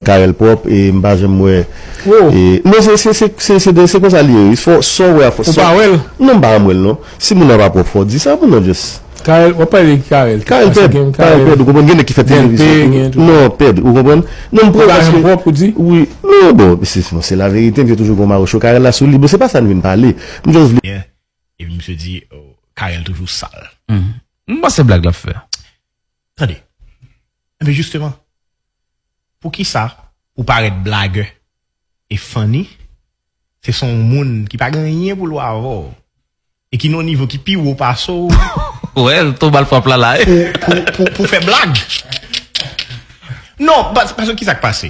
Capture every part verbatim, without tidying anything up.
Karèl pwòp, e m pa janm wè. E, non, se, se, se, se, se, de- se konsa li ye. Fò, sa w wè a fò. Ou pa wè l? Non, m pa janm wè l, non. Si moun nan pa pwòp, fò w di sa, moun nan just. Karèl, w ap pale de Karèl. Karèl pèd, Karèl pèd, ou konprann, gen nèg ki fè televizyon. Non, pèd, ou konprann? Non, m pran paske. Wi, non, bon, se, bon, se laverite, misye toujou gen yon mawocho Karèl la sou li. Bon, se pa sa n vin pale. M just vle. Epi misye di, oh, Karèl toujou sal. M panse blag l ap fè. Tande. Enben, jisteman, poukisa ou parèt blagè e funny? Se son moun ki pa gen anyen pou l wè avè w e ki nan yon nivo ki pi wo pase w. Wè, l tonbe al frape la la. Pou, pou, pou, pou fè blag. Non, pas- paske ki sa k pase?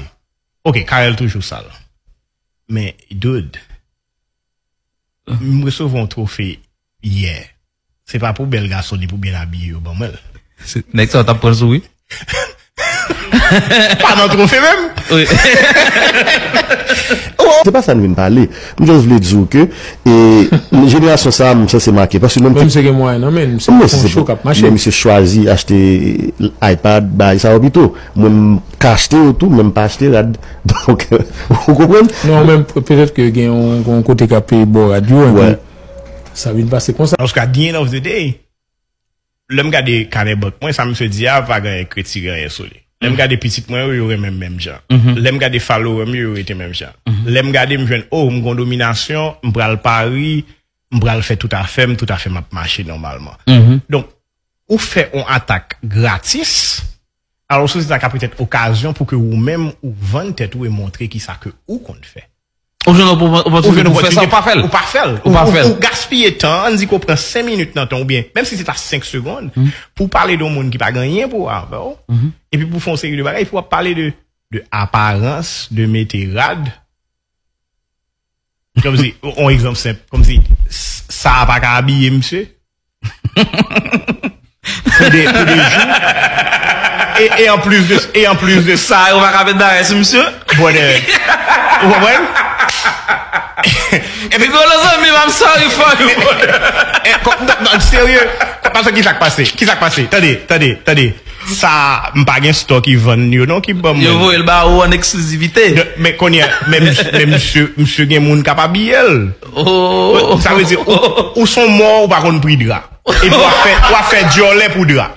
Ok, Karèl toujou sal. Men, dude, m resevwa yon twofe yè. Se pa pou bèl gason ni pou byen abiye yo ban mwen l. Se- Nèg sa yo t ap pran l sou wi. Pa nan twofe menm. Wi. Se pa sa n vin pale. M just vle di w ke, e, jenerasyon sa a, m sanse make. Paske menm. Men misye gen mwayen nan men l, misye. Non, se pon cho k ap mache. Men misye chwazi achte iPad, bagay sa yo pito. Mwen, m ka achte yo tou, men m pa achte rad. Donk, ou konprann? Non, men p- petèt ke gen yon, yon kote k ap peye bò rad yo, epi sa vin pase konsa. Paske at the end of the day, lè m gade kanè bank mwen, sa misye di a pa gen kredi, gen anyen sou li. Lè m gade pitit mwen yo, yo renmen m menm jan. Lè m gade follower m yo, yo rete menm jan. Lè m gade, m jwenn, oh, m gon dominasyon, m pral pari, m pral fè tout afè m, tout afè m ap mache nòmalman. Donk, ou fè yon atak gratis, alòske se ta ka petèt okazyon pou ke ou menm ou vann tèt ou e montre kisa ke ou konn fè. Ou jwenn opò- opòtinite pou fè sa, ou pa fè l. Ou pa fè l. Ou pa fè l. Ou gaspiye tan, ann di ke w pran senk minit nan tan w oubyen, menm si se ta senk segonn, pou w pale de yon moun ki pa gen anyen pou wè avè w, epi pou w fè yon seri de bagay, epi w ap pale de, de aparans, de mete rad. Kòmsi, yon egzanp senp, kòmsi, s- sa a pa ka abiye misye? Pou de, pou de jou. E, e an plis de, e an plis de sa, yo pa ka met bagay sou misye. Brother. Ou konprann? Epi gwo zanmi m, I'm sorry for you, brother. E, kò- non, non, serye. Paske ki sa k pase? Ki sa k pase? Tande, tande, tande. Sa, m pa gen store ki vann yo non, ki ban mwen. Yo voye l ba ou an eksklizivite. Men kounye a, men misye, men misye, misye gen moun k ap abiye l. Oh. Sa vle di, ou, ou se yon mò, ou pa konn pri dra. Epi w ap fè, w ap fè dyòlè pou dra.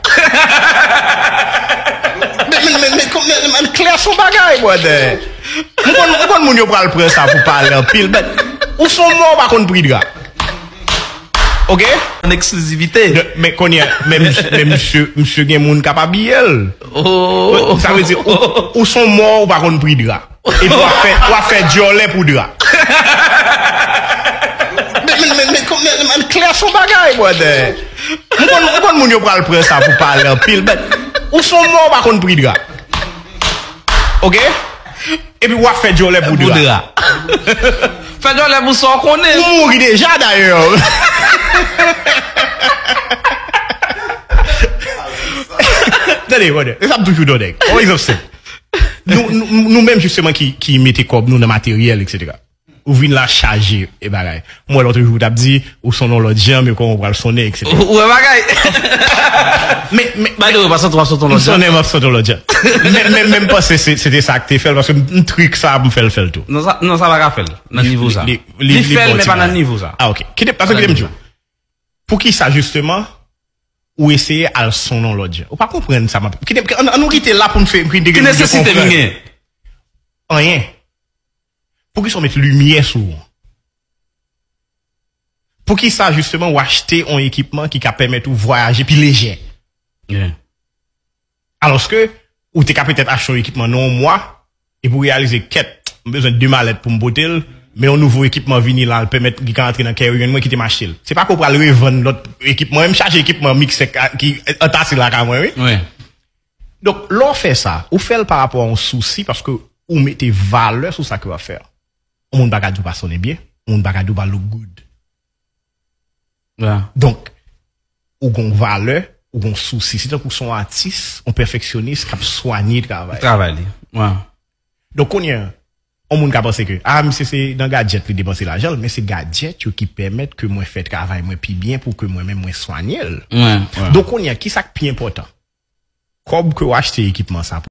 Men, men, men, men, men, men klè son bagay, brother. M konn, m konn moun yo pral pran sa pou pale anpil, men ou se yon mò, ou pa konn pri dra. Ok? An eksklizivite. Men kounye a, men misye, men misye, misye gen moun k ap abiye l. Oh. Sa vle di, ou, ou se yon mò, ou pa konn pri dra. Epi w ap fè, w ap fè dyòlè pou dra. Men, men, men, men, men, men klè son bagay, brother. M konn, m konn moun yo pral pran sa pou pale anpil, men ou se yon mò, ou pa konn pri dra. Ok? Epi w ap fè dyòlè pou dra. Fè dyòlè pou sa w konnen. Ou mouri deja, dayè. Tande, brother. E sa m toujou di nèg. On egzanp senp. Nou, nou, nou menm, jisteman, ki, ki mete kòb nou nan materyèl, etsetera. Ou vin la chaje e bagay. M wè lòt jou ou t ap di, ou sonnen yon lòt jan, men kòman ou pral sonnen, etsetera. Ou wè bagay. Men, men, by the way, pa santi w ap sonnen yon lòt jan. M sonnen, m ap sonnen yon lòt jan. Men, men, men m panse se, se te sa k te fè l, paske m, m trik sa, m fè l, fè l tou. Non, sa, non, sa pa ka fè l, nan nivo sa. Li, li, li, li fè l, men pa nan nivo sa. Ah, ok. Kite, paske kite m di w. Poukisa, jisteman, ou eseye al sonnen yon lòt jan? Ou pa konprann sa m ap, kite, an, an nou kite la pou n fè, pou n te gen. Ki nesesite m gen? Anyen. Poukisa w met limyè sou ou? Poukisa, jisteman, w achte yon ekipman ki ka pèmèt ou vwayaje pi lejè? Alòske, ou te ka petèt achte yon ekipman nan yon mwa, epi w reyalize, kèt, m bezwen de malèt pou m pote l, men yon nouvo ekipman vini la, l pèmèt li ka antre nan carry-on mwen, kite m achte l. Se pa ke w pral revann lòt ekipman, menm chaje ekipman miksè ki antase lakay mwen, wi. Donk, lè w fè sa, ou fè l pa rapò a yon sousi, paske ou mete valè sou sa ke w ap fè a. Yon moun pa ka di w pa sonnen byen, yon moun pa ka di w pa look good. Donk, ou gon valè, ou gon sousi. Se tankou se yon atis, yon pèfeksyonis k ap swanye travay. Travay li. Donk, kounye a, yon moun ka panse ke, ah, misye se nan gadjèt li depanse lajan l, men se gadjèt yo ki pèmèt ke mwen fè travay mwen pi byen pou ke mwen menm mwen swanye l. Donk, kounye a, kisa k pi enpòtan? Kòb ke w achte ekipman sa